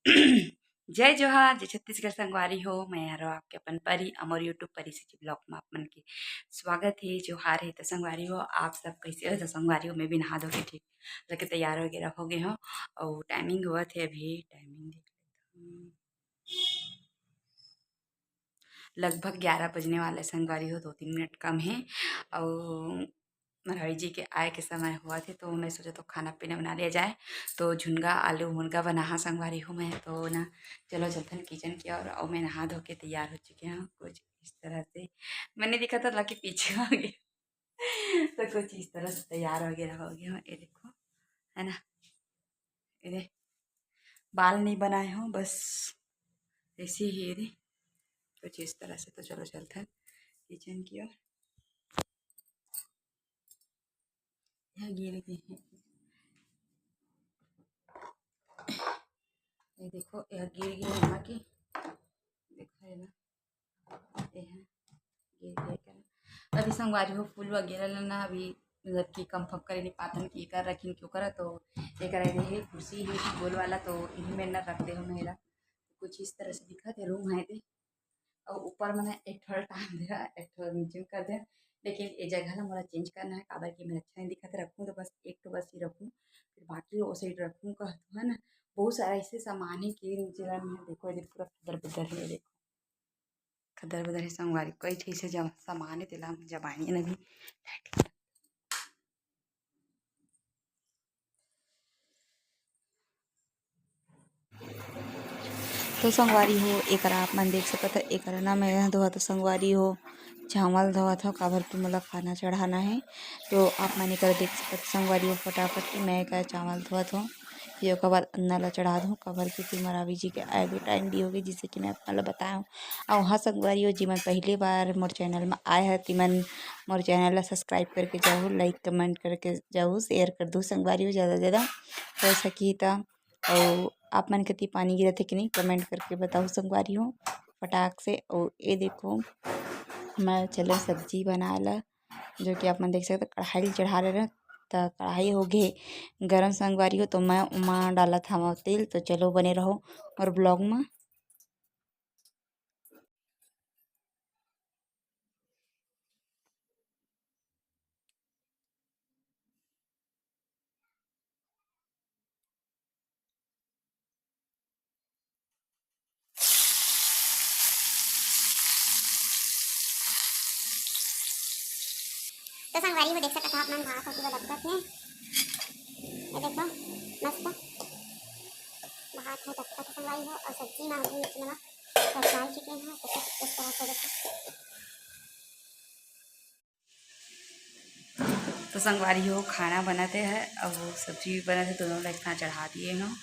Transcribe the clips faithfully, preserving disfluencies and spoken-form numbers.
जय जोहार, जय छत्तीसगढ़ संगवारी हो। मैं हरो आपके अपन परी, अमर YouTube परी से vlog में आप मन के स्वागत हे। जोहार हे त संगवारी हो, आप सब कैसे हो? त संगवारी हो, मैं भी नहा धो के ठीक लगे तैयार वगैरह हो गए हो। और timing हुआ थे अभी, timing देख लेता हूँ, लगभग ग्यारह बजने वाला है संगवारी हो, दो तीन मिनट कम है। और मरावी जी के आए के समय हुआ थे, तो मैं सोचा तो खाना पीना बना लिया जाए। तो झुनगा आलू मुनगा बनाहा संगवारी हो मैं, तो ना चलो चलथन किचन की ओर। और मैं नहा धो के तैयार हो चुके हैं कुछ इस तरह से। मैंने देखा था लकी पीछे आ गया। तो कुछ इस तरह से तैयार वगैरह हो गया हूँ, ये देखो, है ना, ये दे, बाल नहीं बनाए हूँ, बस ऐसे ही ये दे, कुछ इस तरह से। तो चलो चलते हैं किचन की ओर। यह गिर गए हैं, ये देखो, यह गिर गए यहाँ की, देखो है ना, ये है, ये, ये क्या है? अभी संगवारी हो फूल वगैरह लेना, अभी मतलब कि कंफर्म करे नहीं पातन कि एकर रखिन क्यों करा, तो एकर ये है कुर्सी है गोल वाला, तो इही में ना रख दे हो मेरा। कुछ इस तरह से दिखत है रूम है दे, और ऊपर में ना एक ठो टांग दे, एक ठो नीचे में कर दे, लेकिन ये जगह ला मोला चेंज करना है, काबर कि मैं अच्छा नहीं दिखत रखूँ, तो बस एक ठो बस ही रखूँ, फिर बाकी वो साइड रखूँ कहत हूँ, है ना। बहुत सारा ऐसे सामान है कि नीचे ला में देखो, ये पूरा खदर बदर है, देखो। खदर बदर हे संगवारी, कई ठे से जम-, सामान हे, तेला हम जमानी नभी। तो संगवारी हो, एकरा आप मन देख सकत ह, एकरा ना मैं धोवत संगवारी हो, चावल धोवत हो, काबर कि मोला खाना चढ़ाना है। तो आप मन एकर देख सकत संगवारी हो, फटाफट कि मैं एकर चावल धोवत हो। फिर ओकर बाद अन्ना ला चढ़ा दूँ, काबर कि फिर मरावी जी के आए के टाइम भी होगे, जिसे कि मैं आप मन ला बताए हूँ। अउ हाँ संगवारी हो, जिमन पहली बार मोर चैनल में आए ह, तिमन मोर चैनल ला सब्सक्राइब करके जाहू, लाइक कमेंट करके जाहू, शेयर कर दू संगवारी हो ज़्यादा से ज़्यादा हो सकी त। अउ आप मन कति पानी गिरत हे कि नहीं, कमेंट करके बताहू संगवारी हो फटाक से। अउ ये देखो, मैं चलो सब्जी बनाए ला, जो कि आप मन देख सकते, कढ़ाई ल चढ़ा ले रहे, त कढ़ाई हो गे गरम संगवारी हो, तो मैं उमा डालत हवं तेल। तो चलो बने रहो मोर vlog में। तो संगवारी हो देख सकत हो आप मन भात होती बदकत हे, ये देखो मस्त भात हो दकत हे संगवारी हो, और सब्जी में हम लोग नमक डाल चुके हैं, तो कुछ इस तरह से देखो। तो संगवारी हो खाना बनत हे, अब सब्जी भी बनत हे, दोनों ला एक साथ चढ़ा दिए हूँ।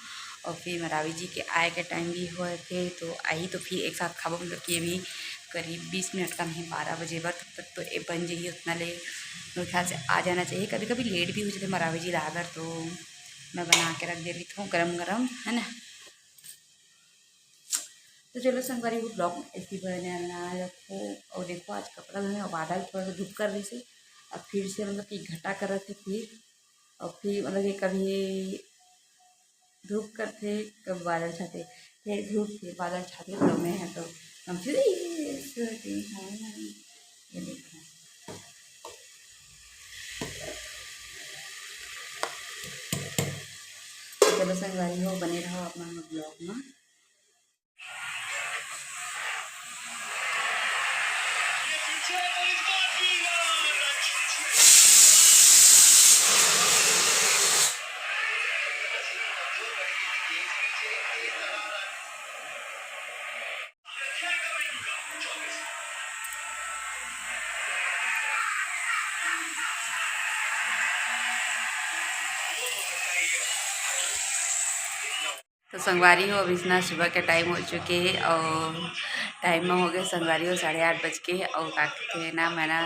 और फिर मरावी जी के आए के टाइम भी हुए थे, तो आई तो फिर एक साथ खाबो, मतलब कि अभी करीब बीस मिनट कम है बारह बजे बर, तब तक तो ये बन जाइए उतना ले। मेरे ख्याल से आ जाना चाहिए, कभी कभी लेट भी हो जाते मरावी जी ला अगर, तो मैं बना के रख दे रही हूँ गरम गरम, है ना। तो चलो संगवारी, वो vlog ऐसे ही बनाना रखो। और देखो, आज कपड़ा धोने और बादल थोड़ा सा धूप कर रही थी, अब फिर से मतलब कि घटा कर रखे फिर, और फिर मतलब कि कभी धूप करते, कभी बादल छाते, फिर धूप, फिर बादल छाते, तो मैं है तो हम फिर ये सोती हूँ। ये देखो। चलो संगवारी हो, बने रहो आप मन vlog में। तो संगवारी हो, अभी इतना सुबह के टाइम हो चुके हे और टाइम में हो गए संगवारी हो साढ़े आठ बज के। और का कहते हैं ना, मैं ना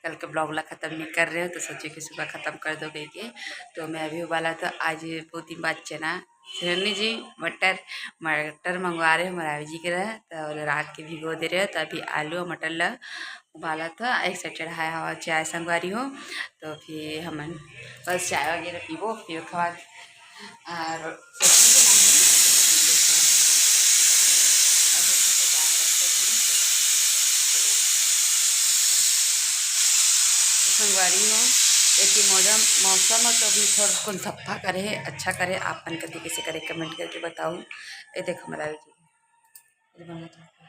कल के vlog ला ख़त्म नहीं कर रहे हो, तो सोचे कि सुबह ख़त्म कर दो कह के। तो मैं अभी उबाला, तो आज बहुत दिन बाद चना, सुनी जी, मटर, मटर मंगवा रहे हो मरावी जी के रहे, तो रात के भिगो दे रहे हो, तो अभी आलू और मटर ला उबाला था, एक साइड चढ़ाया हुआ चाय संगवारी हो। तो फिर हमन बस चाय वगैरह पीबो, फिर ओकर बाद और सब्जी बनानी है। संगवारी हो, एती मौसम, मौसम ह तो अभी थोड़ा कुन सफा करे हे, अच्छा करे। आप मन कति कैसे करे, कमेंट करके बताओ। ये देख हमारा ये बोलना चाहता है।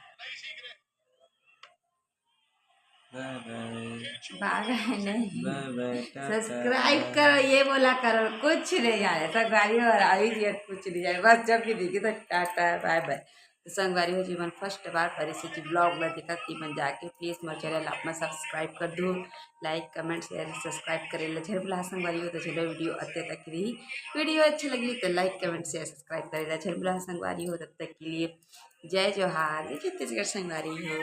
बाय बाय। बाय बाय नहीं। बाय बाय, टाटा। सब्सक्राइब करो, ये बोला करो, कुछ नहीं आया। संगवारी हो, अभी भी कुछ नहीं आया, बस जब भी देखी तो टाटा बाय बाय। तो संगवारी हो, जी मन फर्स्ट बार परी से जी ब्लॉग ला देखत, ती मन जाके प्लीज मोर चैनल आप मन सब्सक्राइब कर दू, लाइक कमेंट शेयर सब्सक्राइब करे ला झन भुला संगवारी हो। तो चलो वीडियो अत्ते तक रही, वीडियो अच्छी लगी तो लाइक कमेंट शेयर सब्सक्राइब करे ला झन भुला संगवारी हो। तब तक के लिए जय जोहार, जय छत्तीसगढ़ संगवारी हो।